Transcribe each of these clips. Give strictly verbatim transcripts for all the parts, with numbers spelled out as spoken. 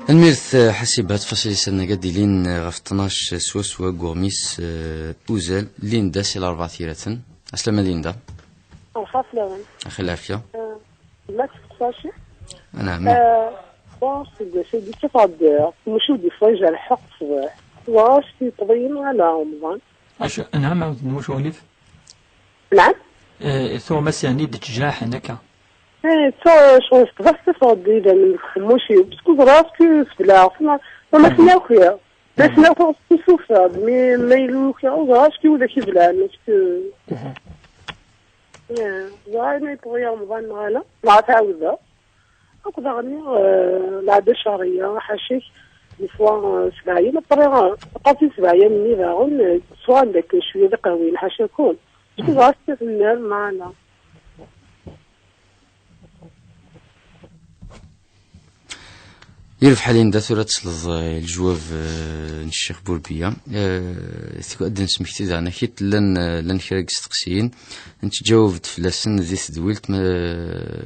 Tanemmirt, eh, Ḥasiba, ttfaṣil-is ad d-ilin, eh, ɣef tnac swaswa deg uɣmis, eh, uzal, Linda si Larebɛa Tiraten. Aslama Linda. Lxir fell-awen. Axi lɛafya. Eh, ma tfeqsaci? Anɛam. Eh, bon, seg wacu i d-ittafeɣ-d, eh, mucu d-iffeɣ ijerḥeq ṣṣbeḥ. Ẓriɣ acu yeṭṭeḍ-iyi ala Remḍan. Acu, anɛam, ɛawed, mucu ɣilif? Naɛam? Eh, tuɣmas yeɛni d-ttejraḥen akka? Eh, so, ccɣel s tbast teffeɣ-d idammen deg uxemmuc-iw. Parce que ẓriɣ que sebleɣ. Ma, ma s-nakiɣ. Ma s-nakiɣ s tisufa. Mi, ma yella ukiɣ, ẓriɣ acu ula k-ibelɛen. Parce que, eh, ẓriɣ ma yeṭṭeḍ-iyi Remḍan neɣ ala. Neɣ ad t-ɛawdeɣ. Akk daɣen, eh, lɛada ccerɛiyya, ḥaca-k, des fois, eh, sebɛa-yam, après, eh, taqatin sebɛa-yam-nni daɣen, eh, teswa anda akken cwiya d iqehwiyen, ḥaca-ken. Ẓriɣ acu tenniḍ, meɛna. Yir lḥal, Linda, tura ad tesleḍ, eh, i lejwab, eh, n Ccix Burbiya. Eh, tik-, ad d-nesmekti daɣen akit, llan, eh, llan kra n yisteqsiyen, nettǧaweb-d fell-asen di tedwilt, ma,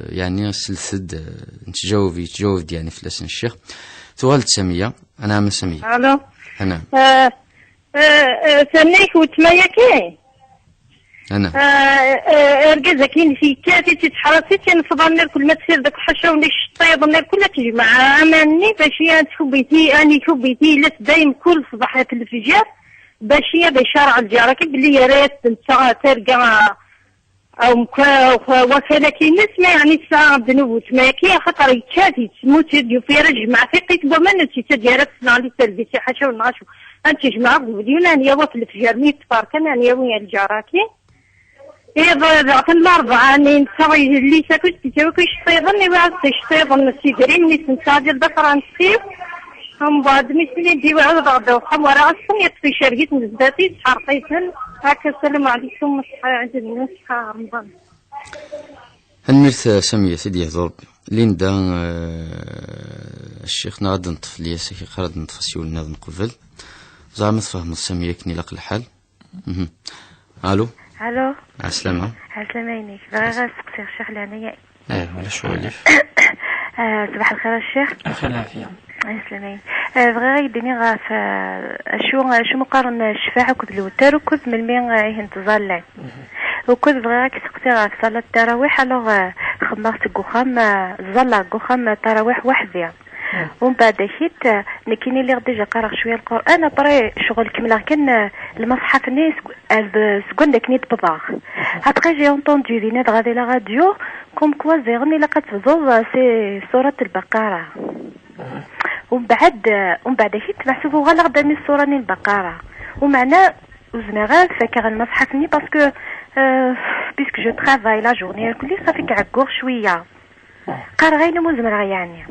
yeɛni, slet-d, eh, nettǧaweb, yettǧaweb-d, yeɛni, fell-asen Ccix. Tuɣal-d Samiya. Anɛam a Samiya. Alo. Anɛam. Eh, eh, eh, Samiya, weltma-yaki? Anɛam. Eh, eh, argaz-agi-ines yekkat-itt, yettḥeṛṛas-itt, inefḍan irkul ma tessired akk ḥacawen iceṭṭiḍen irkul ad tejmeɛ aman-nni bac i ad tḥubbiti, ad ikubbiti, yella-tt dayem kul ṣṣbeḥ ɣef lefjer, bac i ad icaṛeɛ lǧar-agi belli yerra-yas-d netta targa, aw mka-, aw wakal-agi-ines, ma yeɛni tesɛa ddnub weltma-yaki, axaṭer yekkat-itt, temmut, ur d-yufi ara jmaɛ tiqqit n waman, ur tt-yettaǧǧa ara ad tesneɣli service i ḥacawen neɣ acu. Ad tt-tejmeɛ akk deg udyun, ad yawi ɣef lefjer mi yeṭṭfar kan, ad yawi lǧar-agi. Iḍ daɣen larebɛa-nni netta yelli-s akk tettawi akk iceṭṭiḍen, iwɛed-d iceṭṭiḍen s idrimen-is netta d afransi. Mbeɛd mi ten-id-iwɛed daɣ ddaw uxxam wara assen yeṭṭef icerg-iten zdat-i, yesḥerq-iten. Akka, ssalamu ɛlikum, ṣṣeḥḥa ɛid-nni, ṣṣeḥḥa Remḍan. Tanemmirt, eh, Samiya, ad yehdu Rebbi. Linda, eh, ccix neɣ ad d-neṭṭef Lyas, ak-iqqar ad d-neṭṭef asiwel-nniḍen qbel. Ẓer ma tfehmeḍ Samiya akken ilaq lḥal. Mhm. Alo. Alo. Ɛeslama. Ɛeslama-inek. Bɣiɣ ad seqsiɣ ccix leɛnaya. Eh, ulac uɣilif. Eh, ṣbaḥ lxir a ccix. Lxir lɛafya. Ɛeslama-inek. Eh, bɣiɣ ad k-d-iniɣ ɣef, eh, acu, acu meqqaren ccfaɛ akked lewtar akked melmi, eh, i ten-ttẓallan. Mhm. Akked bɣiɣ ad k-seqsiɣ ɣef ṣalat tarawiḥ, alors, eh, xemmeɣ seg uxxam, eh, ẓẓalleɣ deg uxxam, eh, tarawiḥ weḥd-i. Umbeɛd akit, nekkini lliɣ déjà qqareɣ cwiya Lqur'an, après ccɣel kemmleɣ kan, eh, lmeṣḥaf-nni seg, eh, seg wanda akken i d-wwḍeɣ. Après j'ai entendu dinna dɣa di la radio, comme quoi ziɣen ilaq ad tebduḍ, eh, si surat Lbaqara. Umbeɛd, eh, umbeɛd akit meḥsub uɣaleɣ-d armi ṣṣura-nni Lbaqara. Umeɛna ur zmireɣ ara ad fakeɣ lmeṣḥaf-nni parce que, eh, puisque je travaille la journée, irkelli safi ɛegguɣ cwiya. Qqareɣ ayen umi zemreɣ, yeɛni.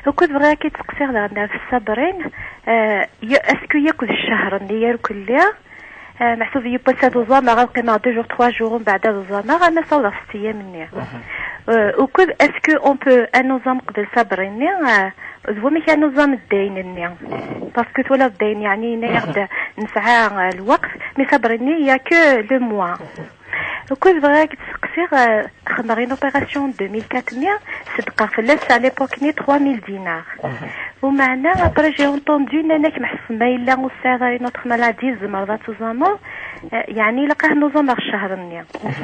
Ukud bɣiɣ ad k-id-seqsiɣ daɣen ɣef ṣṣabrin, eh, ya-, est-ce que yakk d ccahr-nni irkelli, eh, meḥsub yiwwas ad uẓameɣ, ad qqimeɣ deux jours, trois jours, umbeɛd ad uẓameɣ, ama ssawḍeɣ s ttiyam-nni. Eh, ukud, est-ce que on peut ad nuẓam qbel ṣṣabrin-nni, eh, d wamek ad nuẓam ddaynin-nni? Parce que twalaḍ ddaynin, yeɛni, yenna-yaɣ-d nesɛa, eh, lweqt, mais ṣṣabrin-nni, il y a que le mois. Ukud bɣiɣ ad k-d-seqsiɣ, eh, xedmeɣ une opération deux mille quatre-nni, sedqeɣ fell-as à l'époque-nni trois mille dinars. Umeɛna, après j'ai entendu, nnan-ak meḥsub ma yella ur tesɛiḍ ara une autre maladie, tzemreḍ ad tuẓameḍ, eh, yeɛni ilaq ad nuẓameɣ ccahr-nni.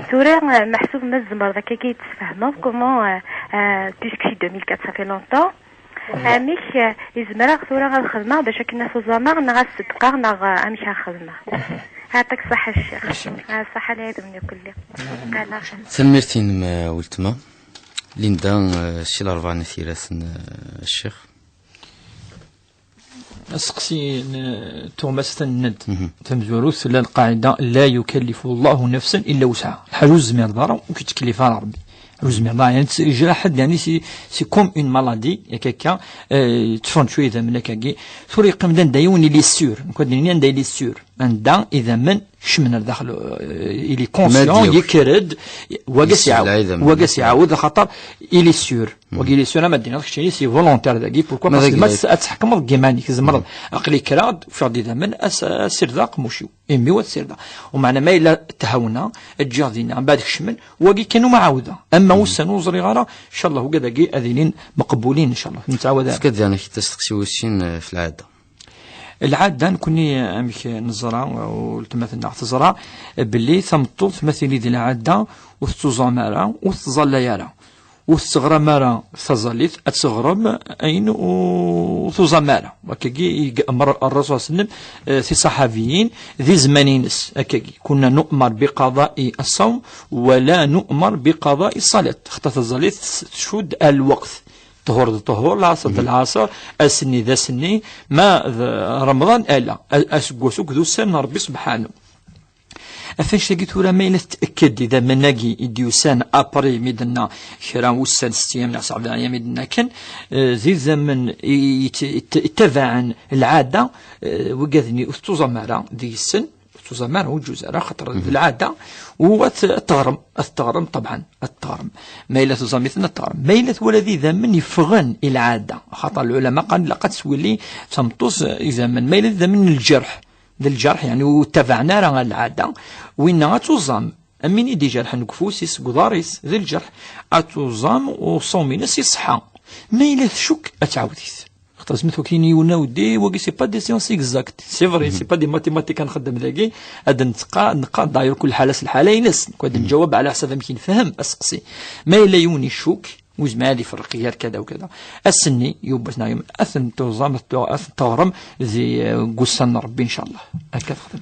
Tura, eh, meḥsub ma tzemreḍ akka ad yi-d-tesfehmeḍ, comment, eh, eh, puisque c'est deux mille quatre, ça fait longtemps. Amek, eh, i zemreɣ tura ad xedmeɣ bac akken ad t-uẓameɣ, neɣ ad sedqeɣ, neɣ, eh, amek ara xedmeɣ? Ɛṭik ṣṣeḥḥa a ccix. Ṣṣeḥḥa lɛid-nni kulli. Ala. Tanemmirt-inem, eh, weltma. Linda, eh, si Larebɛa n At Yiraten, eh, a ccix. Aseqsi n, eh, tuɣmast n nned. Tamezwarut, tella lqaɛida, la yukallifu Allahu nafsan illa wusɛaha. Lḥaǧa ur tezmireḍ ara, ur k-yettkellif ara Rebbi. Ur zmireḍ ara, yeɛni, tejreḥ ḥedd, yeɛni, c'est, c'est comme une maladie, yak akka, eh, tteffɣen-d cwiya idammen akkagi. Tura yeqqim-d anda yiwen, il est sûr. Nekk ad d-nini anda il est sûr. anda idammen kecmen ar daxel, euh, il est conscient, yekker-d, wagas iɛawed, axaṭer il est sûr. Wagi il est sûr, ama d-iniḍ keččini, c'est volontaire dagi. Pourquoi? Parce que ma ad tḥekmeḍ deg iman-ik, tzemreḍ. Aql-i kkreɣ-d, ufiɣ-d idammen, as-, as-sirdeɣ aqemmuc-iw. Imi wa tsirdeɣ. Umeɛna ma yella thawna, ǧǧiɣ dinna, mbeɛd kecmen, wagi kan uma ɛawdeɣ. Ama ussan ur ẓriɣ ara, ncallah, ugad-agi ad ilin meqbulin, ncallah. Nettɛawad ara. Efk-d daɣen akk tasteqsi wis sin, eh, f lɛada. Lɛada, nekkni amek neẓra, weltma-tneɣ teẓra, belli tameṭṭut ma tili di lɛada, ur tettuẓam ara, ur tettẓallay ara. Ur teɣram ara taẓallit, ad teɣrem ayen ur tuẓam ara. Akkagi i yemmer Ṛṛasul صلى الله عليه وسلم, eh, tiṣaḥabiyin di zzman-ines. Akkagi, كنا نؤمر بقضاء الصوم ولا نؤمر بقضاء الصلاة. Xaṭer taẓallit tcudd ar lweqt. Ṭhur d ṭhur, lɛaṣer d lɛaṣer, ass-nni d ass-nni, ma d Remḍan, ala. A-, aseggas akk d ussan n Ṛebbi subḥanu. Ɣef annect-agi tura, ma yella tetked idammen-agi i d-yusan après mi d-nenna kra ussan, settiyam neɣ sebɛiyam i d-nenna kan, eh, d idammen i, i, i, ittabaɛen lɛada, eh, wigad-nni ur tettuẓam ara deg-sen, ur tettuẓam ara, ur ǧuz ara, xaṭer d lɛada, u ad t-, ad teɣrem, ad teɣrem, ṭebɛen, ad teɣrem. Ma yella tuẓam-iten, ad teɣrem. Ma yella twala d idammen yeffɣen i lɛada, xaṭer lɛulama qqaren ilaq ad teswili tameṭṭut, eh, idammen. Ma yella d idammen n lǧerḥ, d lǧerḥ, yeɛni ur ttabaɛen ara lɛada, winna ad tuẓam. Am win i d-ijerḥen deg ufus-is, deg uḍar-is, d lǧerḥ, ad tuẓam u ṣṣawm-ines iṣeḥḥa. Ma yella tcukk, ad tɛawed-it. Xaṭer zmet wakin yiwen aweddi, wagi c'est pas des sciences exactes. C'est vrai, c'est pas des mathématiques ad nxeddem dagi, ad nettqa-, neqqar d'ailleurs kul ḥala s lḥala-ines. Nekk ad nǧawab ɛla ḥsab amek i nefhem aseqsi. Ma yella yiwen icukk, ur yezmir ad iferreq gar kada u kada. Ass-nni, yubbet neɣ yum-, ad ten-tuẓam, ad ten-, ad ten-teɣrem di, eh, deg ussan n Ṛebbi, ncallah. Akka texdem.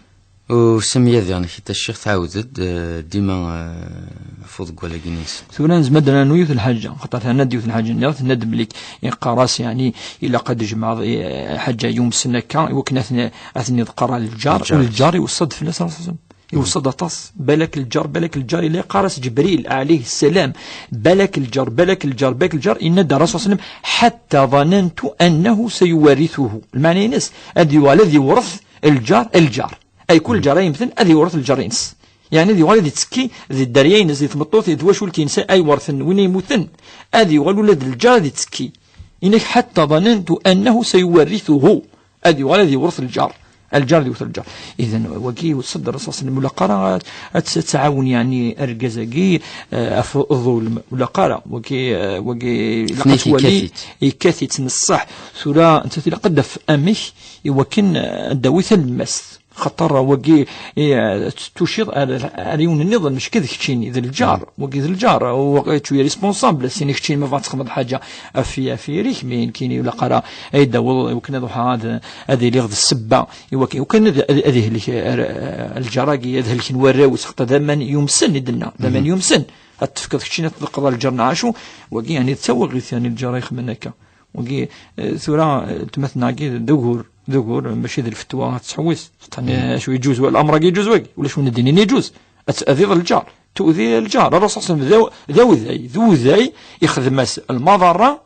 U Samiya diɣen, kita Ccix tɛawed-d, eh, dima, eh, ɣef uḍeggal-agi-ines. Tura nezmer ad d-nernu yiwet n lḥaǧa, xaṭer terna-d yiwet n lḥaǧa nniḍen, tenna-d belli yeqqar-as, yeɛni, ilaq ad d-tjemɛeḍ, eh, ḥaǧa yumsen akka, i wakken ad ten-, ad ten-iḍeqqer lǧar, lǧar. U lǧar iweṣṣa-d fell-as Ṛṛasul صلى الله عليه وسلم. Iweṣṣa-d aṭas, balak lǧar, balak lǧar, illa yeqqar-as Ǧebril, ɛalayhi ssalam, balak lǧar, balak lǧar, balak lǧar, yenna-d Ṛṛasul صلى الله عليه وسلم, حتى ظننت أنه سيورثه. Lmeɛna-ines, ad yuɣal ad iwṛet lǧar, lǧar. Ay kul lǧar ay yemmten, ad iwṛet lǧar-ines. Yeɛni ad yuɣal ad ittekki di dderya-ines, di tmeṭṭut, di twacult-ines ay iwṛten, win ay yemmuten, ad yuɣal ula d lǧar ad ittekki. Yenna-k, حتى ظننت أنه سيورثه. Ad yuɣal ad iwṛet lǧar. Lǧar ad iwṛet lǧar. Idan, wagi iweṣṣa-d Ṛṛasul صلى الله عليه وسلم, ur ilaq ara ad, ad t-, ad tɛawen, yeɛni, argaz-agi, eh, ɣef ḍulm. Ur ilaq ara. Wagi, eh, wagi, ilaq ad twali, yekkat-itt, neṣṣaḥ. Tura, nettat ilaq ad d-taf amek i wakken, eh, ad d-tawi talemmast. Xaṭer wagi, eh, t-, tuciḍ ar, ar yiwen nniḍen, mačči d keččini, d lǧar. Wagi d lǧar, u, tu es responsable, sini keččini ma bɣa txedmeḍ ḥaǧa ɣef, ɣef yiri-k, mi nekkini ur ilaq ara ad d-tawiḍ, i wakken ad ruḥeɣ ad, ad iliɣ d ssebba, i wakken, i wakken ad, ad, ad ihlek, eh, lǧar-agi, ad helken warraw-is, xaṭer d aman yumsen i d-nenna, d aman yumsen. Ad tefkeḍ keččini ad tḍeqqeḍ lǧar n ɛacu, wagi, yeɛni, d tawaɣit, yeɛni, lǧar ay ixedmen akka. Wagi, eh, tura, eh, weltma-tneɣ-agi d ugur, d ugur, mačči d lfetwa ad tettḥewwis. Xaṭer, eh, acu iǧuz, wa, lamr-agi iǧuz wagi, ulac win ad d-inin iǧuz. Ad t-, ad iḍ lǧar, tu'di lǧar. Ṛṛasul صلى الله عليه وسلم d aw-, d awday, d uday, ixdem-as lmaḍerra,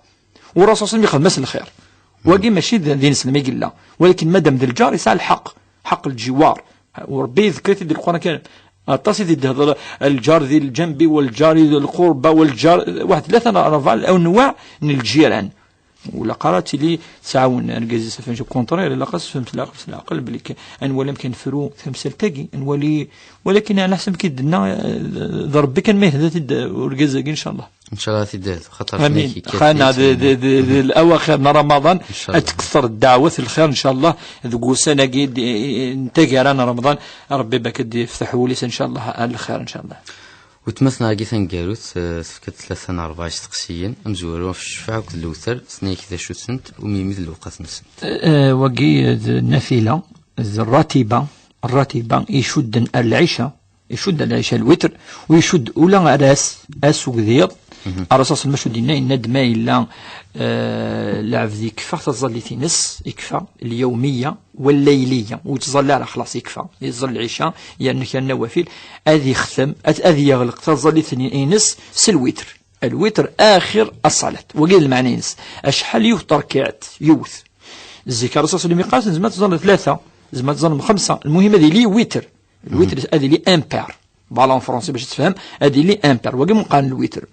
u Ṛṛasul صلى الله عليه وسلم ixdem-as lxir. Wagi mačči d, d ineslem i yella. Walakin madam d lǧar, yesɛa lḥeqq, حق الجوار. U Ṛebbi yezker-it-id di Lqur'an kan. Aṭas i d-ihder lǧar di lǧanb-iw, lǧar di lqurba, lǧar, waḥed tlata neɣ rebɛa anwaɛ n lǧiran. Ur ilaq ara ad tili tɛawen argaz-is ɣef wannect-a, au contraire, ilaq ad s-tefhem s leɛqel, s leɛqel, belli kan, ad nwali amek ad nefru tamsalt-agi, ad nwali, walakin ɛla ḥsab amek i d-tenna, eh, d Ṛebbi kan ma yehda-t-id urgaz-agi, ncallah. Ncallah ad t-id-ihdu, xaṭer amin. Xana, d, d, d, d lawaxir n Ramadan, ncallah, ad tekter ddeɛwat n lxir, ncallah, deg wussan-agi d, n taggara n Ramadan, Ṛebbi bak ad d-yefteḥ wul-is, ncallah, ar lxir, ncallah. Weltma-tneɣ-agi taneggarut, eh, tefka-d tlata neɣ rebɛa isteqsiyen, amezwaru ɣef ccfaɛ akked lewter, tenna-yak d acu-tent, u melmi d lewqat-nsent. Eh, wagi d nafila, d rratiba, rratiba icudden ar lɛica, icudd ar lɛica lwitr, u icudd ula ar ass, ass ugdiḍ. Ṛṛasul صلى الله عليه وسلم acu d-yenna, yenna-d ma yella, eh, lɛebd yekfa taẓallit-ines, yekfa, lyawmiya, wallayliya, ur yettẓalla ara, xlaṣ, yekfa, yeẓẓal lɛica, yerna kra n nawafil, ad yextem, ad, ad yeɣleq taẓallit-ines s lwitr. Lwitr axir ṣṣalat. Wagi d lmeɛna-ines. Acḥal yiwet terkiɛt, yiwet. Zik Ṛṛasul صلى الله عليه وسلم yeqqar-as, nezmer ad tẓalli tlata. Tzemreḍ ad teẓẓalleḍ xemsa. Lmuhim ad yili witr. Lwitr ad yili impair. Voilà, en français, bac ad tefhem, ad yili impair. Wagi umi qqaren lwitr.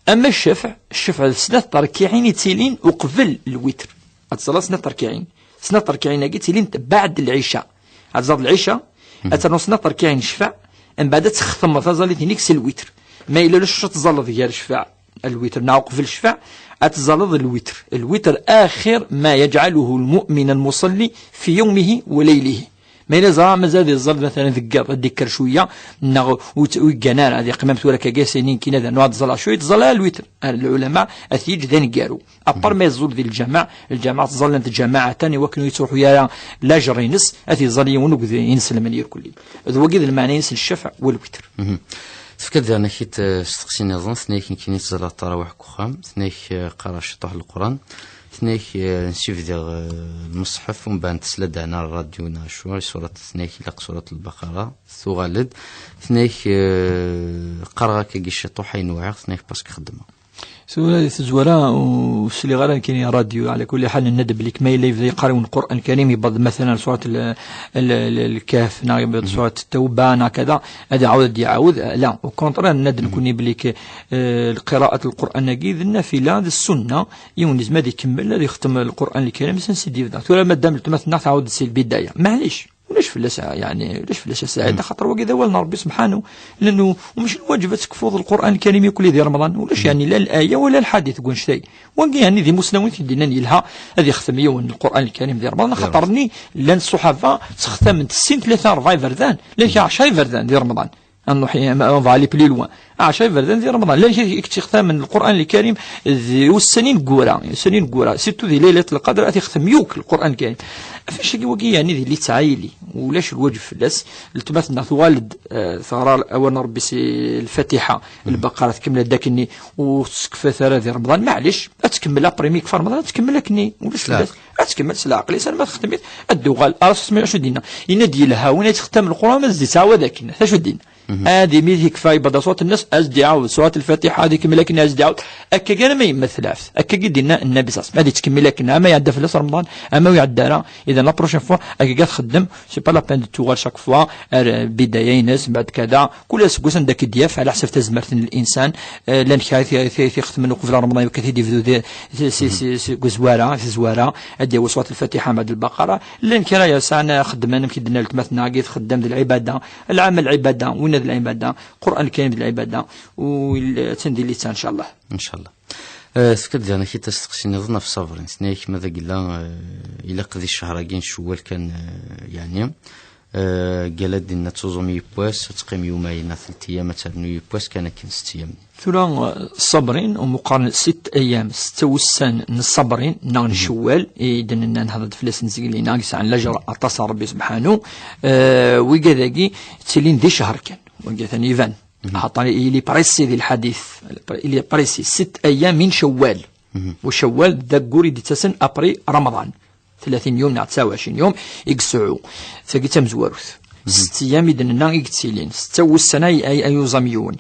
Ama ccefɛ, ccefɛ d snat terkiɛin i ttilin uqbel lwitr. Ad teẓẓalleḍ snat terkiɛin. Snat terkiɛin-agi ttilint baɛd lɛica. Ad teẓẓalleḍ lɛica, ad ternuḍ snat terkiɛin ccefɛ, mbeɛd ad txetmeḍ taẓallit-inek s lwitr. Ma yella ulac acu ad teẓẓalleḍ gar ccefɛ, lwitr, neɣ uqbel ccefɛ, ad teẓẓalleḍ lwitr. Lwitr axir ma yajɛaluhu lmu'min lmuṣalli fi yawmihi wa laylihi. Ma yella ẓra mazal ad iẓẓal, matalan, deg yiḍ, ad d-ikker cwiya, neɣ ur t-, ur yeggan ara, ad yeqqim am tura akka, sinin kina, ad nernu ad ẓẓal cwiya, yettẓalla lwitr. Ar lɛulama ad t-yeǧǧ d aneggaru. Apar ma yeẓẓul di lǧameɛ, lǧameɛ ttẓallant ǧamaɛatan i wakken ur yettruḥu ara lajer-ines, ad t-iẓẓal yiwen ugd inselmen irkelli. D wagi d lmeɛna-ines n ccefɛ u lwitr. Tefka-d daɣen akit, eh, steqsi niḍen, tenna-k nekkini ttẓallaɣ ttarawiḥ deg uxxam, tenna-k, eh, qqareɣ ciṭuḥ n Leqran, tenna-k, eh, nsibdiɣ, eh, lmeṣḥef, umbeɛd tesla-d ɛna rradyu neɣ acu, surat, tenna-k ilaq surat Lbaqara, tuɣal-d, tenna-k, eh, qqareɣ akkagi ciṭuḥ ayen wɛiɣ, tenna-k parce que xeddmeɣ. Tura di tezwara ur sliɣ ara nekkini rradyu, ɛla kulli ḥal nenna-d belli ma yella yebda yeqqar yiwen Lqur'an Karim, yewweḍ matalan surat l-, l-, l-, Lkehf, neɣ yewweḍ surat Tawba, neɣ kada, ad iɛawed ad d-iɛawed. La, au contraire, nenna-d nekkni belli k-, eh, lqiraat n Lqur'an-agi d nnafila, d ssunna, yiwen yezmer ad ikemmel, ad ixtem Lqur'an Lkarim, s ansi d-yebda. Tura madam letma tenna tɛawed si lbidaya. Maɛlic. Ulac fell-as, yeɛni, ulac fell-as a Saɛid, axaṭer wagi d awal n Ṛebbi subḥanu. Llan u-, u mačči lwaǧeb ad tekfuḍ Lqur'an Lkarim yakk di Remḍan. Ulac, yeɛni, la laya wala lḥadit deg wannect-agi. Wagi, yeɛni, d imusnawen i t-id-yennan yelha ad yextem yiwen Lqur'an Lkarim di Remḍan, axaṭer-nni llan ṣṣuḥaba ttextamen-t sin, tlata, ṛebɛa iberdan, llan kra ɛecra iberdan di Remḍan. Ad nruḥ i-, on va aller plus loin. Ɛecra iberdan di Remḍan. Llan kra i yettixtamen Lqur'an Lkarim d ussan ineggura, ussan ineggura, surtout di Laylat Lqadr, ad t-ixtem yakk Lqur'an Lkarim. Ɣef wannect-agi, wagi, yeɛni, d yelli ttɛayili. Ulac lwaǧeb fell-as. Letma tenna tuɣal-d, eh, teɣra awal n Ṛebbi si Lfatiḥa, Lbaqara, tkemmel-d akkenni, ur tettekfat ara di Remḍan. Maɛlic, ad tkemmel après mi yekfa Remḍan, ad tkemmel akkenni. Ulac fell-as. Ad tkemmel s leɛqel-is arma textem-it, ad d-tuɣal. Ar acu d-yenna? Yenna-d yelha win ay yextamen Lqur'an, ad s-d-yettɛawad akken. D acu d-yenna? Ad imi yekfa yebda surat Nnas, ad s-d-iɛawed surat Lfatiḥa, ad ikemmel akken, ad s-d-iɛawed. Akka kan ama yemmet tlaft. Akka i d-yenna Nnabi s asma. Ad yettkemmil akken, ama iɛedda fell-as Remḍan, ama ur iɛedda ara. Idan, la prochaine fois, akka i txeddem, c'est pas la peine de tuɣal chaque fois ar, euh, bidaya-ines, mbeɛd kada. Kul aseggas anda k-id-yaf, ɛla ḥsab tazmert n linsan. Eh, llan kra i t-, i t-, i t-ixetmen uqbel Remḍan, akka t-id-ibdu di, si, si, si, si, deg uzwara, tezwara, ad d-yawi surat Lfatiḥa mbeɛd Lbaqara. Llan kra yesɛan xeddmen, amek i d-tenna letma-tneɣ, i txeddem d lɛibada, lɛamal lɛibada, winna d lɛibada, Qur'an Lkarim d lɛibada, u il-, attan di litta, ncallah. Ncallah. Eh, tefka-d daɣen akit asteqsi niḍen ɣef ṣṣabrin. Tenna-yak ma d agella, eh, ilaq di ccehr-agi n Cewwal kan, eh, yeɛni, eh, gala dinna ad tuẓum yiwwas, ad teqqim yumayen, ad telt ayyam, ad ternu yiwwas, kan akken sett ayyam. Tura, eh, ṣṣabrin, umi qqaren sitt ayyam, setta wussan n ṣṣabrin, neɣ n Cewwal, i d-nenna nehḍer-d fell-asen zgelli, neɣ yesɛan lajer aṭas ar Rebbi subḥanu, eh, wigad-agi ttilin di ccehr kan, wigad-agi iban. Axaṭer il est précis di lḥadit, il est précis, sett ayyam min Cewwal. U Cewwal d aggur i d-ittasen après Remḍan. Tlatin yum neɣ tesɛa u ɛecrin yum i yesɛu. Tagi d tamezwarut. Sett ayyam i d-nenna i yettilin. Setta wussan ay, ay, ay uẓam yiwen.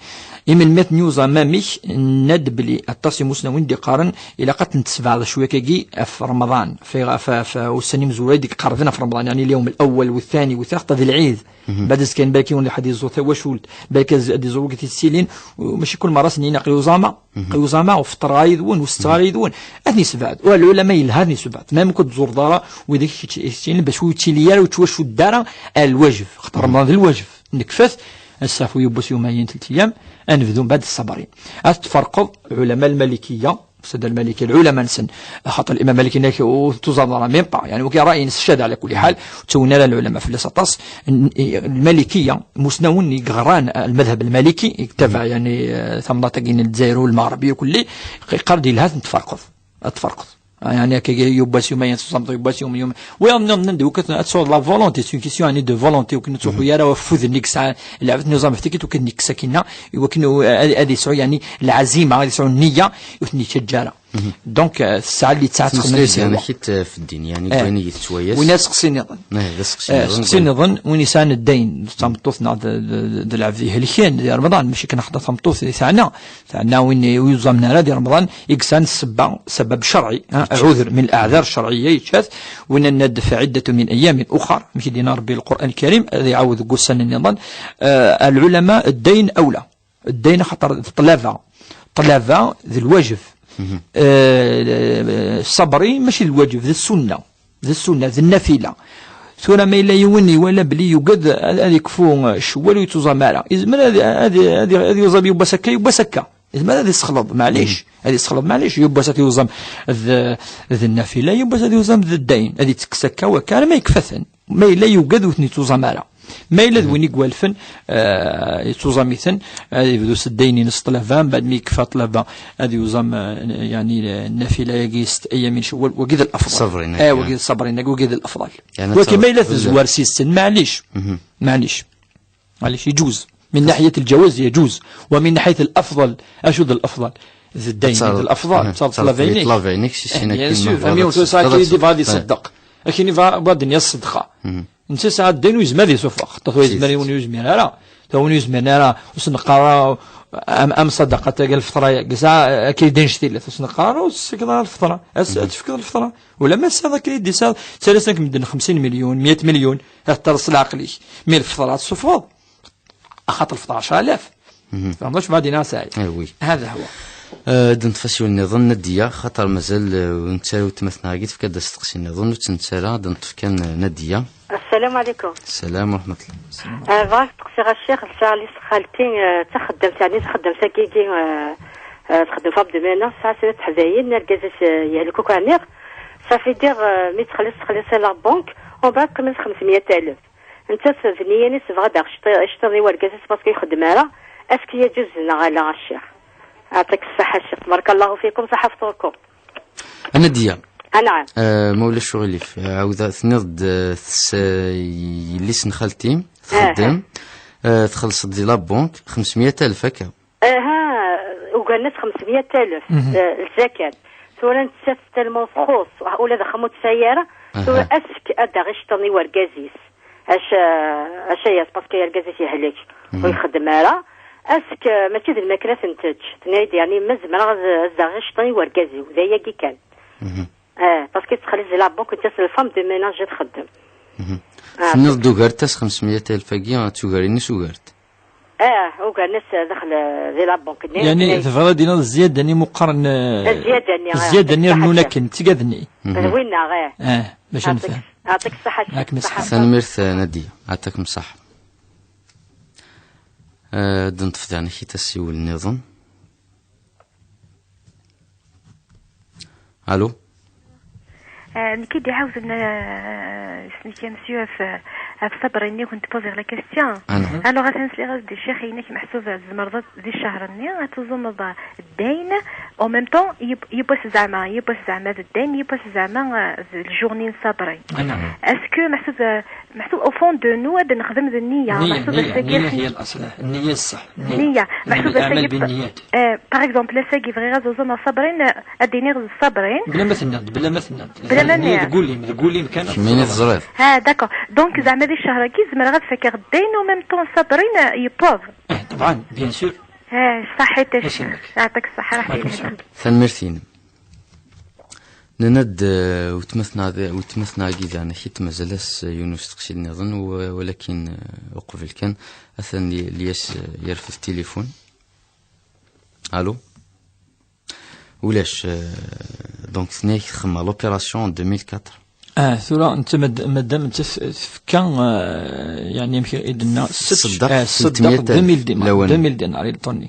Imi melmi ad ten-yuẓam amek, nenna-d belli aṭas imusnawen d-iqqaren ilaq ad ten-tesbeɛdeḍ cwiya akkagi ɣef Remḍan. Ɣef, ɣef, ɣef ussan imezwura i d-iqerben ɣef Remḍan, yeɛni اليوم الأول والثاني والثالث, d lɛid. Mbeɛd azekka-nni balak yiwen ad iẓur tawacult, balak ad iẓur wid i t-yettilin, u mačči kul merra ad sen-yini aql-i uẓama, aql-i uẓama, ur feṭṭreɣ ara yid-wen, ur setteɣ ara yid-wen. Ad ten-yessebɛed. Wa lɛulama yelha ad ten-yessebɛed. Ma ur k-tẓureḍ ara wid i k-yettilin, bac ur yettili ara, ur yettwacudd ara ar lwajeb. Xaṭer Remḍan d lwajeb. Nekfa-t, ad nesteɛfu yiwwas yumayen, telt ayyam, ad nebdu mbeɛd ṣṣabrin. Ad tferqeḍ lɛulama lmalikiya, Usaid al-Maliki, lɛulama-nsen, axaṭer Imam Malik inek ur tuẓaḍ ara, même pas, yeɛni, wagi ṛṛay-ines ccad ɛla kulli ḥal, ur ttawin ara lɛulama fell-as aṭas. N-, i-, lmalikiya, imusnawen i yeɣran, eh, lmadhab lmaliki, i yettabaɛ, yeɛni, eh, tamnaḍt-agi n Lezzayer u Lmeɣreb irkelli, q-, iqqar-d yelha ad ten-tferqeḍ, ad tferqeḍ. Ah, yeɛni, akka yiwwas yumayen, tuẓameḍ yiwwas yum, yum. Wiyaḍ nniḍen, nnan-d, wekkat ad tesɛuḍ la volonté, c'est une question, yeɛni, de volonté, ur ken-yettruḥu ara ufud-nni i yesɛa lɛebd n uẓam ɣef tikkelt, ur ken-yekkes akkinna, i wakken u-, ad, ad yesɛu, yeɛni, lɛazima, ad yesɛu nniya, ur ten-yettaǧǧa ara. Donc, euh, tesɛa اللي tesɛa تخدم تمeslayt-d amek i t-, f ddin, yeɛni, eh, wayen i tettwayas. Win aseqsi nniḍen. Eh, d aseqsi nniḍen, aseqsi nniḍen, win yesɛan ddayn d tameṭṭut neɣ d, d, d lɛebd ihelken di Remḍan, mačči kan ḥaṭa tameṭṭut i teɛna, teɛna win ur yuẓamen ara di Remḍan, i yesɛan ssebba, sebba cerɛi, ha, ɛuder min leɛdar cerɛiya yečča-t, win yenna-d فعدة من أيام أخر, amek i d-yenna Rebbi Lqur'an Lkarim, ad iɛawed deg wussan nniḍen, eh, lɛulama, ddayn awla. Ddayn axaṭer d ṭṭlaba. Ṭṭlaba d lwajeb. Eh, ṣṣabri mačči d lwajeb, d ssunna. D ssunna, d nnafila. Tura ma yella yiwen iwala belli yugad ad, ad ikfu, eh, Cewwal ur yettuẓam ara. Yezmer ad, ad, ad, ad yuẓam yiwwas akka, yiwwas akka. Yezmer ad isexleḍ, maɛlic. Ad isexleḍ, maɛlic. Yiwwas ad yuẓam d, d nnafila, yiwwas ad yuẓam d ddayn. Ad ittekkes akka wakka, arma yekfa-ten. Ma yella yugad ur ten-ittuẓam ara. Ma yella d win i iwalfen, eh, ittuẓam-iten, ad ibdu s ddaynin s ṭṭlaba, mbeɛd mi yekfa ṭṭlaba, ad yuẓam, eh, yeɛni, eh, nnafila-agi s ayyamin Cewwal, wagi d lafḍal. Ṣṣabrin-agi, eh, wagi d ṣṣabrin-agi, wagi d lafḍal. Yeɛni wagi ma yella tezwar s yis-sen, maɛlic. Maɛlic. Maɛlic, iǧuz. Min naḥyat lǧawaz, iǧuz. Wa min naḥyat lafḍal, acu d lafḍal? D ddaynin, d lafḍal, ad terreḍ ṭṭlaba-inek. Ṭṭlaba-inek, si sin akken ma tebɣiḍ ad tṣeddeqeḍ, ad tṣeddeqeḍ. Akken i bɣa ad d-nini ṣṣedqa. Netta yesɛa ddin ur yezmir ad yessufeɣ. Xaṭer ur yezmir, win ur yezmir ara. Tura win ur yezmiren ara, ur s-neqqar ara, am, am ṣṣadaqa-agi, lfeṭra-agi, sɛa akka i ddin ctilat, ur s-neqqar ara, ur s-tefkiḍ ara lfeṭra. Ad s-, ad tefkeḍ lfeṭra. Ulamma tesɛiḍ akken i d-isɛiḍ, ttalasen-ak medden xemsin milyun, meyya milyun, ad teṭṭerreḍ s leɛqel-ik. Mi lfeṭra ad tessufɣeḍ, axaṭer lfeṭra ɛecra alaf. Tfehmeḍ acu bɣa d-iniɣ a Saɛid? Eh, oui. Hada huwa. Eh, ad neṭṭef asiwel nniḍen, Nadiya, xaṭer mazal, eh, ur nettu ara weltma-tneɣ-agi, tefka-d asteqsi nniḍen, ur tt-nettu ara, ad neṭṭef kan, eh, Nadiya. Assalamu alaikum. Salam wa rahmatullah. Eh, bɣiɣ ad steqsiɣ a ccix, tesɛa yelli-s n xalti, eh, d taxeddamt, yeɛni taxeddamt-agi, eh, eh, txeddem femme de ménage, tesɛa snat teḥdayin, argaz-is, eh, yehlek akk ɛniɣ. Ça veut dire, eh, mi txelleṣ, txelleṣ la banque, umbeɛd qqimen xemsmeyya alef. Nettat d nniya-nnes tebɣa ad aɣ-tecṭi iceṭṭiḍen i wergaz-is parce que ur ixeddem ara. Est-ce que yeǧuz neɣ ala a ccix? Yeɛṭik ṣṣeḥḥa a ccix. Barakallahu fikum, ṣaḥa fṭurkum. A Nadiya. Anɛam. Eh, ma ulac uɣilif, eh, ɛawdeɣ, tenniḍ-d, eh, tess-, eh, yelli-s n xalti, txeddem, eh, txelleṣ-d di la banque, xemsmeyya alef akka. Aha, ugar-nnes xemsmeyya alef, eh, lzakat. Tura nettat tellement txuṣ, ula d axxam ur tesɛi ara, tura est-ce que ad aɣ-iceṭṭiḍen i wergaz-is. Aca, aca yas, parce que argaz-is yehlek, ur ixeddem ara. Est-ce que mačči d lmakla ad ten-tečč? Tenna-yi-d, yeɛni, ma zemreɣ ad, ad aɣeɣ iceṭṭiḍen i wergaz-iw, d ayagi kan. Eh, parce que tettxelliṣ di la banque, nettat d femme de ménage i txeddem. Ah, tenniḍ-d ugart-as xemsmeyya alef-agi, ad tugar-ines ugart. Eh, ugar-nnes daxel, eh, di la banque-nni. Yeɛni tebɣiḍ ad d-tiniḍ zzyada-nni meqqren, eh, zzyada-nni, eh, zzyada-nni rennun akken, d tigad-nni. D winna, eh. Eh, bac ad nefhem. Yeɛṭik ṣṣeḥḥa. Yeɛṭik ṣṣeḥḥa. Tanemmirt, eh, Nadiya. Yeɛṭikum ṣṣeḥḥa. Eh, ad neṭṭef daɣen akit asiwel nniḍen. Allô? آه، نكي دي عاوز ن-، آه، سميتها مسيو في، في صبري ني كنت بوزي لا كيستيون. أنا. الوغ أثناء سلي غاز دي الشيخ ينك محسوب الزمرضة دي الشهر ني غاتوزم الدين، أو ميم طون يبوس زعما، يبوس زعما ذا الدين، يبوس زعما، آه، الجورني صبري. أنا. اسكو محسوب، آه، محسوب أو فون دو نو هذا نخدم ذا النية، النية، محسوب النية، النية هي الأصل، النية الصح، النية. النية. محسوب الأعمال بالنيات. آه، باغ اكزومبل، اساكي بغي غازوزو مع صابرين، آه، اديني غير صابرين. بلا ما تناد، بلا ما تناد. بلا ما نياد. تقول لي، تقول لي مكان. كيما تزرير. ها، داكور. دونك زعما هذه الشهر كي زعما غتفكر الدين، وميم طون صابرين، آه، يبوظ. اه، طبعا، بيان سور. اه، صحيت. يعطيك الصحة، راح يسلمك. تنميرتين. Nenna-d, eh, weltma-tneɣ, weltma-tneɣ-agi daɣen, akit mazal-as, eh, yiwen usteqsi nniḍen, w-, walakin, eh, uqbel kan, atan Li-, Lyas, eh, yerfed tilifun. Allô? Ulac, eh, donc, tenna-yak txemmeḍ l'opération en deux mille quatre. Ah, tura, netta mad-, madam, netta tef-, tefka, eh, yeɛni, amek i d-tenna, ṣṣeddaq, eh, ṣṣeddaq, deux mille dinar, deux mille dinar, i lṭunni.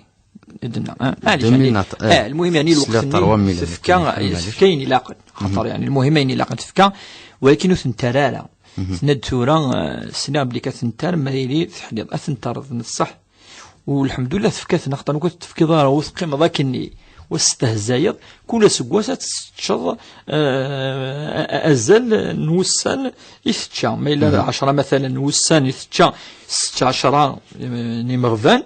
I d-tenna, ah, maɛlic, deux mille yeɛni, neɣ, eh, eh, lmuhim, yeɛni, lweqt-nni tefka, tefka ayen ilaqen. Xaṭer, yeɛni, lmuhim, ayen ilaqen tefka, walakin ur ten-terra ara. Tenna-d tura, eh, sliɣ belli ka ten-terr, ma yili teḥliḍ, ad ten-terreḍ, neṣṣeḥ. U lḥemdullah tefka-ten, axaṭer lukan ur tefkiḍ ara, ur teqqimeḍ akkenni, ur testehzayeḍ, kul aseggas ad teččeḍ, eh, a-, a-, azal n wussan i tečča. Ma yella ɛecra, matalan, n wussan i tečča, setta, ɛecra, eh, n imeɣban,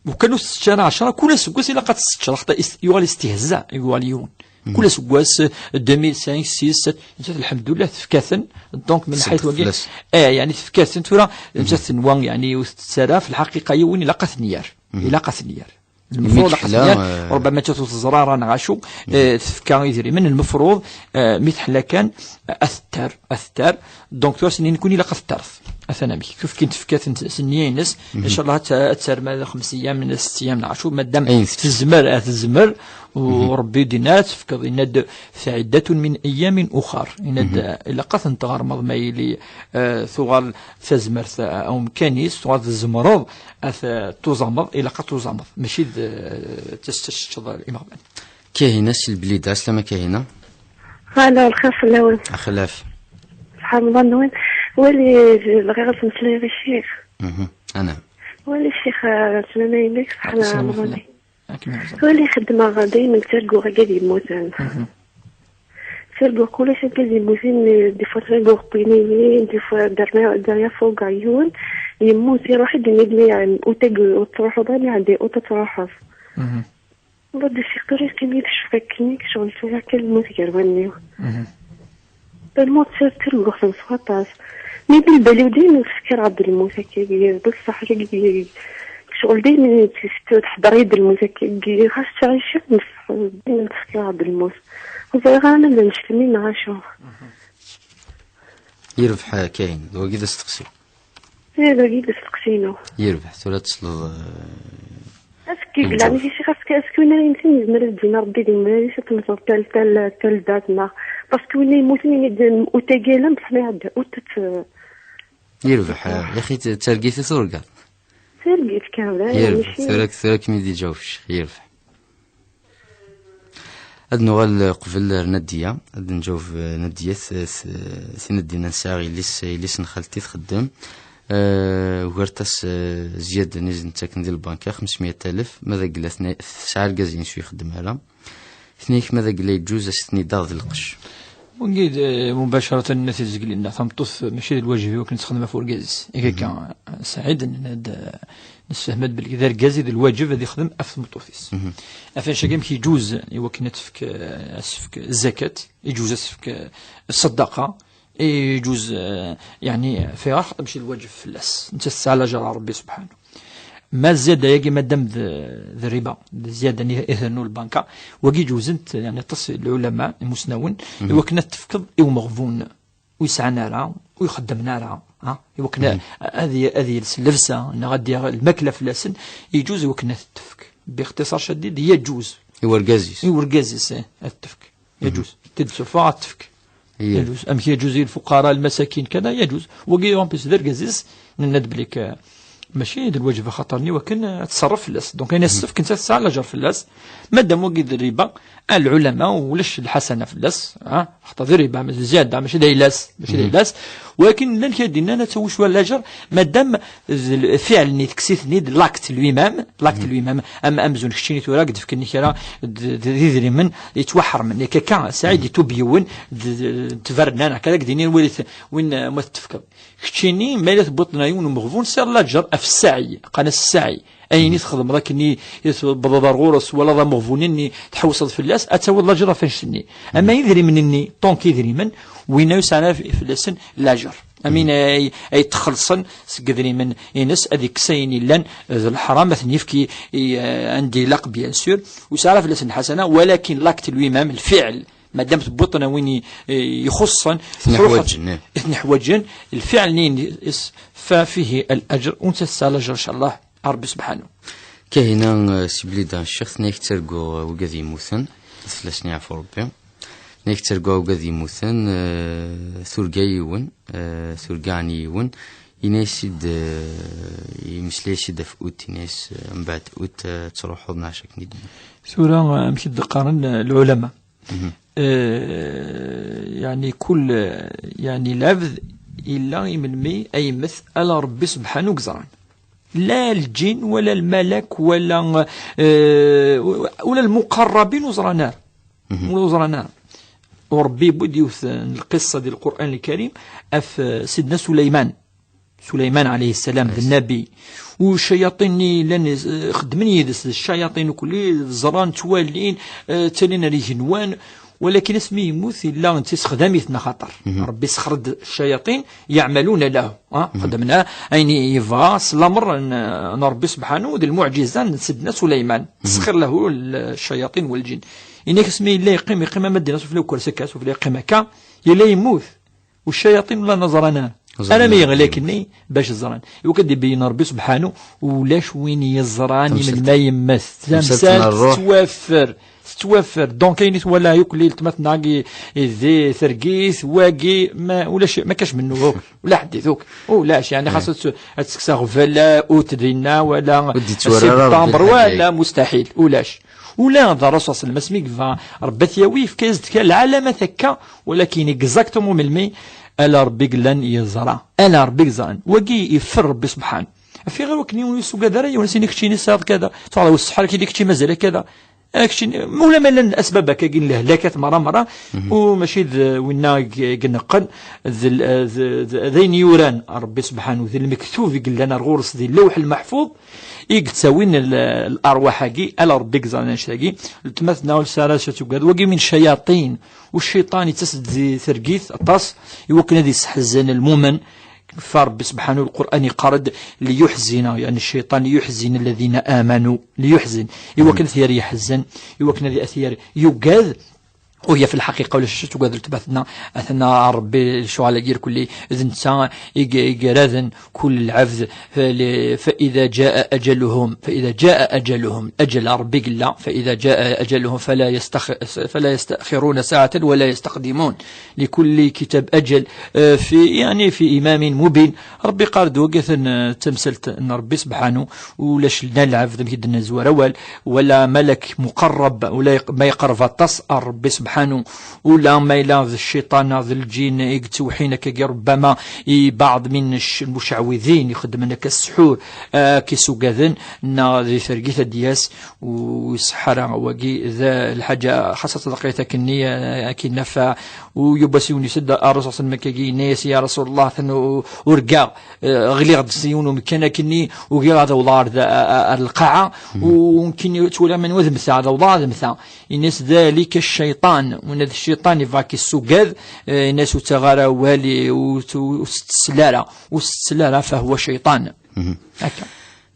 Lukan ur tessečč ara ɛecṛa, kul aseggas ilaq ad tesseččeḍ, axaṭer ist-, yuɣal istihza, yuɣal yiwen. Kul aseggas, deux mille cinq, six, sept, nettat, lḥemdullah, tefka-ten. Donc, min ḥaytu wagi, eh, yani, tefka-ten tura, nettat tenwa, yani, ur tettara, fi lḥaqiqa, yiwen ilaq ad ten-yerr. Ilaq ad ten-yerr. Lmefruḍ ad ten-yerr, eh, ṛubbama nettat ur teẓra ara neɣ acu, eh, tefka idrimen, lmefruḍ, eh, mi teḥla kan, eh, ad t-terr, ad t-terr. Donc, tura s-nni nekkni ilaq ad t-terret. Atan amek. Kif kin tefka-ten s nniya-ines, incallah ad t-, ad terr ma d xems iyam, sett iyam, neɣ acu, madam tezmer, ad tezmer, u Rebbi yenna-d, tefkeḍ, yenna-d, "Fɛiddatun min ayyamin uxar." Yenna-d, eh, ilaq ad ten-tɣermeḍ ma yili, eh, tuɣal tazmert, eh, umkan-is, tuɣal tzemreḍ ad t-tuẓameḍ, ilaq ad tuẓameḍ. Mačči d, eh, tas-, tas-, teččeḍ imeɣban. Kahina si Lblida, slama Kahina. Alo, lxir fell-awen. Axlaf. Ṣṣeḥ Remḍan-nwen. Wali, bɣiɣ ad mmeslayeɣ i ccix. Mhm. Anam. Wali ccix, eh, ttmama-inek, ṣṣeḥ Remḍan. Wali xeddmeɣ daymen ttarguɣ agad yemmuten. Mhm. Ttarguɣ kulac agad yemmuten, eh, des fois ttarguɣ wwin-iyi, des fois derrière, derrière furgaɣ yiwen, yemmut, iruḥ-d, yenna-d mi, eh, ur tag-, ur tettruḥuḍ ara, mi ɛeddi, ur tettruḥuḍ. Mhm. Ur d-usiɣ tura, yeqqim-iyi-d ccɣel akkenni, ccɣel tura kan lmut gar wallen-iw. Mhm. Lmut tt-, ttarguɣ-ten s waṭas. Mi d lbal-iw daymen tefkir ɣer d lmut akkagi, d ṣṣeḥ, ccɣel daymen teḥḍer-iyi-d lmut akkagi, ɣas ttɛici, daymen tefkir ɣer d lmut. Ur ẓriɣ ara ma d anect-nni neɣ acu. Yerbeḥ, eh, Kahin, d wagi d asteqsi. Eh, d wagi d asteqsi-inu. Yerbeḥ, tura ad tesleḍ, eh, Askik, la, mais c'est parce que, est-ce que win ara yemmten yezmer ad d-yini Rebbi di nnmar-is ad temmteḍ tal, tal, tal date, neɣ? Parce que win yemmuten, yenna-d, ur tagi ala, bṣeḥ ma iɛedda, ur tt-, Yerbeḥ, eh, yaxi t-, d targit i turgaḍ. Targit kan, la, Yerbeḥ, mačči tura, tura ad kem-id-iǧaweb ccix, yerbeḥ. Ad nuɣal qbel ar Nadiya, ad nǧaweb, eh, Nadiya, t-, t-, tin ad d-inan sɛiɣ yelli-s, yelli-s n xalti txeddem. Eh, ugart-as, eh, Ziyad-nni i s-d-nettaken di lbanka, xemsmya alef, ma d agella tne-, tesɛa argaz-ines ur ixeddem ara. Tenna-yak ma d agella yeǧǧuz, as-ten-id-aɣ d lqecc. Wagi d, eh, mubacaratan nna tizgli-nneɣ, tameṭṭut mačči d lwajeb i wakken ad texdem ɣef urgaz-is. Yak akka, Saɛid, nenna-d, eh, nessefhem-d belli d argaz i d lwajeb ad ixdem ɣef tmeṭṭut-is. Ɣef annect-agi amek yeǧuz i wakken ad tefk, eh, ad tefk zzakat, yeǧuz ad tefk, eh, ṣṣadaqa, yeǧuz, eh, yeɛni, fiɣax, mačči d lwajeb fell-as. Nettat tesɛa lajer ɣer Rebbi subḥanu. Ma zzyada-agi, madam d, d riba, d zzyada-nni i ternu lbanka, wagi ǧewzen-t, yeɛni, aṭas n lɛulama, imusnawen, i wakken ad t-tefkeḍ i umeɣbun ur yesɛan ara, ur ixeddmen ara, ha? I wakken a-, ad y-, ad yels llebsa, neɣ ad yaɣ lmakla fell-asen, yeǧuz i wakken ad t-tefk. Bixtiṣar cadid, yeǧuz. I urgaz-is. I urgaz-is, eh, ad t-tefk. Yeǧuz. Tid sufa ad t-tefk. Yeǧuz. Amek yeǧuz i lfuqara, lmasakin, kada, yeǧuz. Wagi, en plus, d argaz-is, nenna-d belli k-, mačči d lwajeb axaṭer-nni wakken ad tṣerref fell-as. Donc, ayen as-tefk, nettat tesɛa lajer fell-as. Madam wagi d riba, a lɛulama, ulac lḥasana fell-as, ha? Axaṭer d riba, d zzyada, mačči d ayla-s, mačči d ayla-s. Walakin llan kra d-innan ad tawi cwiya lajer, madam d l-, fiɛl-nni tekkes-iten-id, l'acte lui-même, l'acte lui-même, am, amzun keččini tura, deg d-fken kra d, d, d idrimen yettwaḥermen. Yak akka, Saɛid itub yiwen, d, d, d tberna, neɣ kra d-inin win, win, eh, ma t-tefkeḍ. Keččini, ma yella tewwiḍ-d yiwen umeɣbun, sɛiḍ lajer ɣef ssaɛi, qqaren-as ssaɛi. Ayen i txedmeḍ akken i, i tewwḍeḍ ar ɣur-s, twalaḍ ameɣbun-nni, tḥewwseḍ fell-as, ad tawiḍ lajer ɣef annect-nni. Ama idrimen-nni, tant que idrimen, winna ur sɛan ara fell-asen lajer. Am win ay, ay txellṣen seg idrimen-ines, ad ikkes ayen yellan d leḥram, ad ten-yefk i, i, eh, anda ilaq, bien sûr, ur sɛan ara fell-asen lḥasana, walakin l'acte lui-même, lfiɛl, madam tewwiḍ-ten win i, i ixuṣṣen, i ten-iḥwaǧen, eh, i ten-iḥwaǧen, lfiɛl-nni-ines, fa fihi al-ajr, u nettat tesɛa lajer, incallah, a Rebbi subḥanu. Kahina, eh, si Blida, ccix, tenna-yak ttarguɣ, eh, wigad yemmuten, ad fell-asen yeɛfu Rebbi. Tenna-yak ttarguɣ wigad yemmuten, eh, turga yiwen, eh, turga ɛni yiwen, yenna-yas-id, eh, yemmeslay-as-id ɣef ut, yenna-yas, eh, mbeɛd ut, eh, ad truḥeḍ neɣ acu akken i d-nnan. Tura, eh, amek i d-qqaren, eh, lɛulama? Eh, yeɛni kul, yeɛni lɛebd yella i melmi ay yemmet ala Rebbi subḥanu i yeẓran. La lǧin, wala lmalak, wala, eh, wala lmuqarrabin ur ẓran ara. Ur ẓran ara. U Rebbi yewwi-d yiwet n lqissa di Lqur'an Lkarim ɣef, eh, Sidna Suleyman. Suleyman alayhi ssalam d nnabi, u ccayaṭin-nni llan, eh, xeddmen yid-s, d ccayaṭin ukli, ẓran, ttwalin, eh, ttalin ar igenwan, walakin asmi yemmut yella d tisexdam-iten, axaṭer Rebbi sexr-d ccayaṭin, yeɛmaluna lahu, ah, xedmen ayen yebɣa s lamer n, n Rebbi subḥanu, d lmuɛǧiza n Sidna Suleyman, tesxir lahu ccayaṭin wal ǧin. Inak asmi yella yeqqim, yeqqim ama ddin asufla ukers akka, asufla yeqqim akka, yella yemmut. U ccayaṭin ula ẓran ara. Ẓran ara. Armi yeɣli akkenni bac ẓran. Iwakken ad d-ibeyyen Rebbi subḥanu, ulac win yeẓran i melmi yemmet. Tamsalt n ṛṛuḥ tettwaffer, tettwaffer. Donc ayen i twala yakk liltma-tneɣ i, i di tergit, wagi, ma ulac, ma kac mennu akk, ula ḥedd akk, ulac, yeɛni xas ad tt-, ad tekkes aɣbel, ur t-dinna, wala ur d-yettwara ara Rebbi septembre, lḥaǧa-agi. Wala mustaḥil, ulac. Ula d Ṛṛasul ṣalla Llahu ɛalayhi wa sallam, asmi yebɣa Rebbi ad t-yawi, yefka-yas-d kan lɛalamat akka, walakin exactement melmi, ala Rebbi i yellan yeẓra. Ala Rebbi i yeẓran. Wagi yeffer Rebbi subḥan. Af iɣer wakken yiwen ur yessugad ara, yiwen as-yini keččini tesɛiḍ kada, tuɣaleḍ ur tsetḥa ara kini kečči mazal kada. Ah, keččini, ula ma llan asbab akkagi n lehlakat merra merra, u mačči d winna i i ineqqen, d l-, d, d, d ayen yuran Rebbi subḥanu, d lmektub i yellan ar ɣur-s di Lewḥ Lmeḥfud, i yettawin l-, larwaḥ-agi, ala Rebbi i yeẓran annect-agi, letma-tneɣ ur tesɛi ara acu tugad. Wagi min ccayaṭin, u cciṭan yettas-d di tergit aṭas, iwakken ad yesseḥzen lmumen, fa Rebbi subḥanu, Lqur'an yeqqar-d, liyuḥzina, yeɛni cciṭan, liyuḥzina alladhina amanu, liyuḥzin, iwakken ad t-yerr yeḥzen, iwakken ad t-yerr yugad, u ya fi lḥaqiqa ulac acu tugad letma-tneɣ, atan Rebbi lecɣal-agi irkelli, d netta i g-, i iraden kul lɛebd, fa-, li-, fa idha ǧaa aǧaluhum, fa idha ǧaa aǧaluhum, aǧal Rebbi yella, fa idha ǧaa aǧaluhum, fala yastax-, fala yastaxiruna saɛatan wala yastaqdimun, likulli kitab aǧal, eh, fi, yeɛni fi imamin mubin. Rebbi yeqqar-d wagi atan, eh, d tamsalt n Rebbi subḥanu, ulac la lɛebd amek i d-nezwar awal, wala malak muqarrab, ula yeq-, ma yeqreb aṭas ar Rebbi subḥanu, ula ma yella d cciṭan neɣ d lǧin i yettewḥin akkagi, rubbama i baɛḍ min c-, lmuceɛwidin ixeddmen akka sḥur, eh, k-isugaden, neɣ di tergit ad d-yas, u iseḥḥa ara wagi, d lḥaǧa xas ad tḍeqqi takkenni, eh, akin nafa, u yubas yiwen yused ar Rasul sallam akkagi, yenna-yas, ya Rasul Allah, atan u-, urgaɣ, eh, ɣliɣ-d s yiwen umekkan akkenni, ugiɣ ad awḍeɣ ar da-, a-, a-, ar lqaɛa, u nekkenni ttwaliɣ man ad mmteɣ, ad awḍeɣ ad mmteɣ. Yenna-yas, dhalika cciṭan, winna d cciṭan yebɣa k-issugad, eh, yenna-yas, ur ttaɣ ara awal, ur t-, ur s-tessel ara, ur s-tessel ara, fahuwa cciṭan. Akka.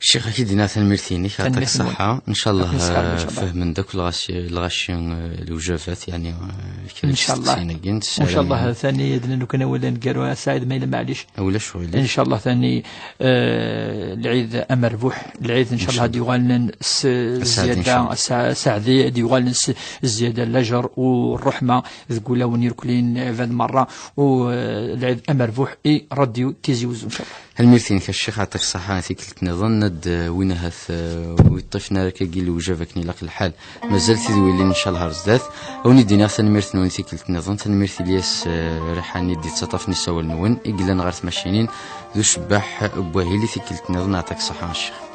Ccix, ad k-id-iniɣ tanemmirt-inek, yeɛṭik ṣṣeḥḥa. Ncallah, ncallah, eh, ncallah. Fehmen-d akk lɣaci, lɣaci, eh, lewjabat, yeɛni, eh, kra n yisteqsiyen-agi. Ncallah. Ncallah, tani ad d-nukun awal aneggaru, a Saɛid, ma yella maɛlic. Ulac ɣilif. Ncallah, tani, eh, lɛid amerbuḥ, lɛid, ncallah, ad d-yuɣalen s zzyada, ncallah. Saɛdi, ad d-yuɣalen s zzyada n lajer u ṛṛeḥma deg wulawen irkelli n lɛibad merra, u, eh, lɛid amerbuḥ i radyu Tizi Wezzu, ncallah. Tanemmirt-inek a Ccix, yeɛṭik ṣṣeḥḥa, tikkelt nniḍen ad d-win ahat, eh, ur yeṭṭifen ara akkagi lewjab akken ilaq lḥal. Mazal tidwilin, ncallah, ar zdat. A wen-id-iniɣ tanemmirt-nwen tikkelt nniḍen, tanemmirt i Ilyas, eh, Riḥani d-yettaṭṭafen isawal-nwen, i yellan ɣer tmacinin, d ucebbaḥ n wahil i tikkelt nniḍen, yeɛṭik ṣṣeḥḥa a Ccix.